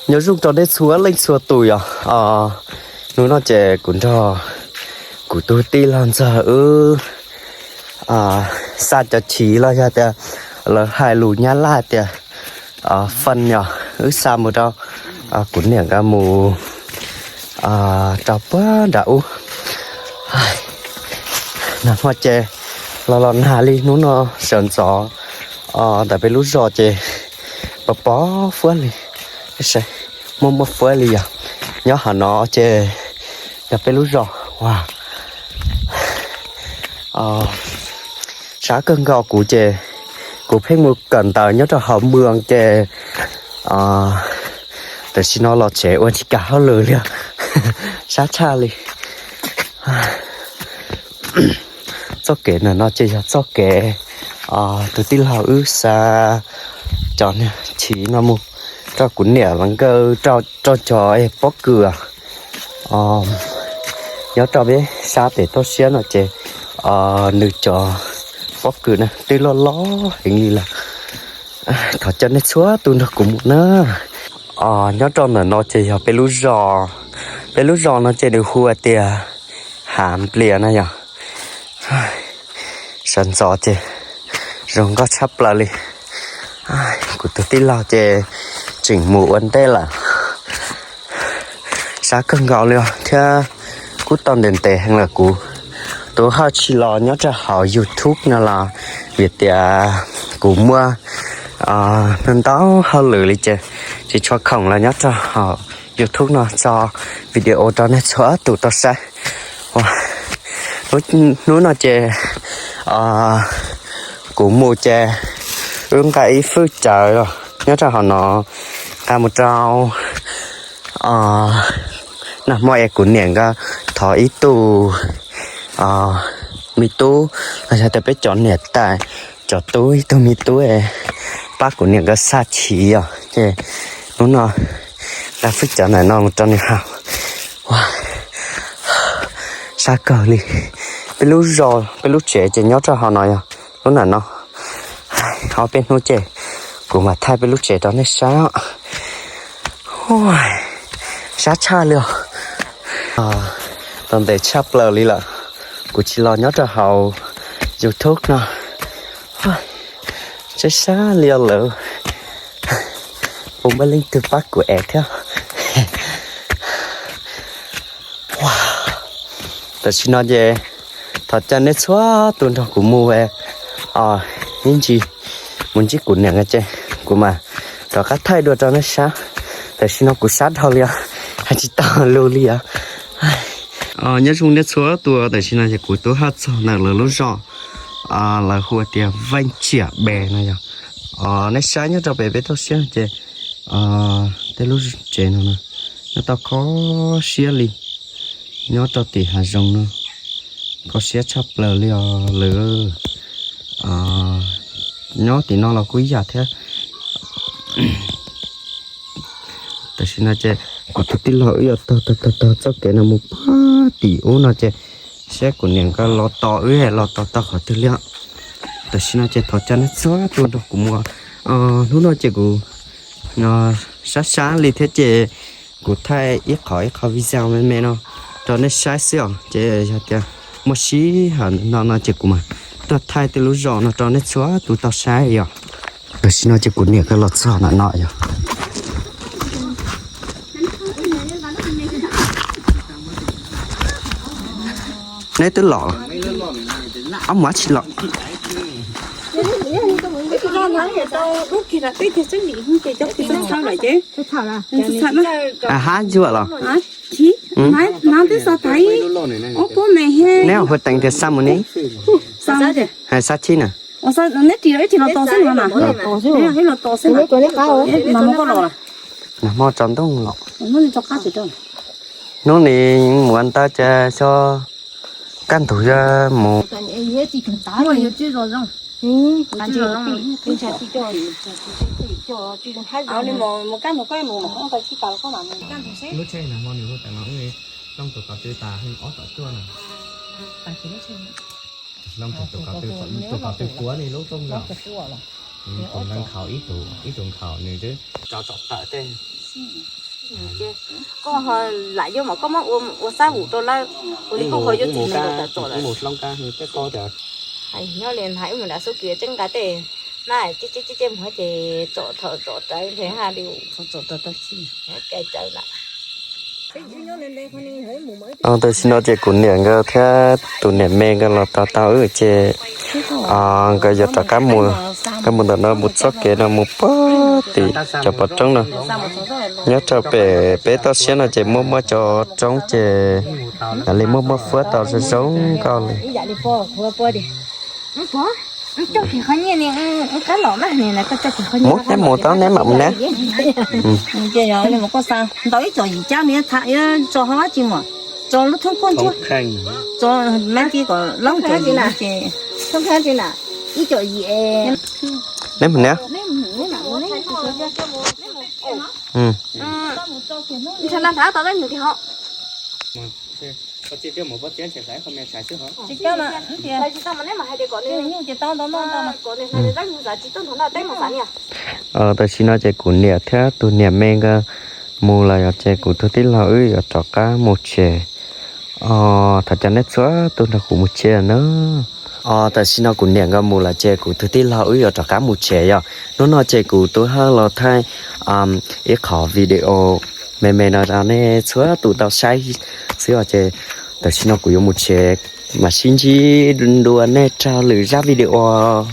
Nyob zoo rau nej txhua leej txhua tus yom. Hnub no ces kuv nrog kuv tus tij laug ntxawg wb xa cov chiv los yog tias lawv hais lus Nyab Laj tias fun yom, wb xa mus rau kuv niam nkawd mus rau puag nram ub. Nag hmo ces los los nag li, hnub no sawv ntxov ntawm peb lub zos ces pos pos fuab li, muaj muaj fuab li yom. Nyob hauv no ces yog peb lub zos uas sab kawg nkaus kuv ces kuv pheej mus kawm ntawv nyob rau hauv mws ces tam sim no los tsev ua tsis kam hauj lwm li, sab tshaj li. Txoj kev ntawm no ces yog txoj kev tus tij laug wb xa cov chiv no mus rau kuv niam nkawd rau cov pob kws nyob rau peb sab pem toj siab no ces nws cov pob kws na twb loj loj heev li lawm. Thov caw nej txhua tus nrog kuv mus na. Nyob rau ntawm no ces yog peb lub zos, peb lub zos no ces nws hu tias Hav Nplias na yom. Sawv ntxov ces zoo nkauj tshaj plaws li. Kuv tus tij laug ces tseem mus ua ntej lawm, sab kawg nkaus li os thiab kuj tau ntev ntev heev lawm kuv tus haj tsis los nyob rau hauv YouTube no los vim tias kuv muaj ntau hauj lwm li ces tsis tshua khoom los nyob rau hauv YouTube no tso video rau nej txhua tus tau saib. Hnub no ces kuv mus ces wb nqa ib fwj cawv nyob rau hauv no nqa mus rau nag hmo es kuv niam nkawd thov ib tug me tub los yog tias peb cov niam tais cov tub ib tug me tub pab kuv niam nkawd xa chiv os ces hnub no nqa fwj cawv ntawm no mus rau nws haus. Sab kawg li. Peb lub zos peb lub tsev ces nyob rau hauv no yog lub ntawm no. Ob peb hnub ces kuv mam thaij peb lub tsev rau nej saib os. Sab tshaj li os. Tau ntev tshaj plaws li lawm kuv tsis los nyob rau hauv YouTube no. Sab sab li os lawm. Puas muaj leej twg pab kuv ev thiab? Tam sim no ces thov caw nej txhua tus nrog kuv mus ib ntsis mus ntsib kuv niam ces kuv mam rov qab thaij dua rau nej saib. Tam sim no kuv sab dhau li os, hais tsis tau lus li os. Nyob zoo nej txhua tus, tam sim no ces kuv twb haj txog ntawm lawv lub zos, lawv hu tias Veej Tsiam Pes no yog. Nej saib nyob rau pem peb toj siab ces tej lub tsev no nyob tau kho siab li, nyob rau tim hav zoov no kho siab tshaj plaws li os lawm. Nyob tim no los kuj ib yam thiab. Tam sim no ces kuv tus tij laug wb yuav taug taug taug txoj kev no mus puag tim ub no ces saib kuv niam nkawd los tos wb los tos tau qhov twg li. Tam sim no ces thov caw nej txhua tus nrog kuv mus. Hnub no ces kuv sab sab li thiab ces kuv thaij ib qho ib qho video me me no rau nej saib xwb os. Ces yog tias muaj sij hawm no no ces kuv mam tuaj thaij tej lub zos no rau nej txhua tus tau saib yom. Tam sim no ces kuv niam nkawd los txog ntawm no yog. Neb twb los los? Ob mus dab tsi los? Hab ntsuag los? Neb hu teev tias xa mus ne? Hais xa chib na. Nag hmo tsaus ntuj los. Hnub ni mus ua ntawv ces xyov kaj ntug yog mus. Lub tsheb nag hmo nws hu tas no, Looj tus kov tw tas ob tom cuaj na. Looj tus kov tw, tus kov tw puav ni lub rooj los. Tus nkhaus ib tug, ib tug nkhaus nws twb rau tsom tawm tej. Koj ho lam yuav mas koj muab ua xab vum rau lawv, ua li koj ho yuav tsis mus tsom lawm. Hais nyob li hais wb mus nram xub kis tseeb nqa tej na, ces mus ces tsom thaum tsom rawv ntshe ha li cai rawv na. Tam sim no ces kuv niam nkawd thiab tus niam me nkawd los tos tau wb ces nkawd yuav rov qab mus, nkawd mus ntawm no mus txoj kev no mus puag tim cov pov roob no. Nyob rau pem peb toj siab no ces muaj muaj cov roob ces yog li muaj muaj fuab tau zoo zoo nkauj li. Muab neb mus tau neb mam mus na. Ntau ib co yim cab nws tso ho dab tsi mas, tso lub thoob kuaj ntsuab, tso mab tib kom loob co yim ces ib co yim. Neb mus na. Tam sim no ces kuv niam thiab tus niam me nkawd mus lawm yom, ces kuv tus tij laug wb yuav rov qab mus tsev. Thov caw nej txhua tus nrog kuv mus tsev na. Tam sim no kuv niam nkawd mus lawm ces kuv tus tij laug wb yuav rov qab mus tsev yom. Hnub no ces kuv tuaj los thaij ib qhov video me me no rau nej txhua tus tau saib xwb os. Ces tam sim no kuv yuav mus tsev, mam sib ntsib dua nej rau lwm zaj video.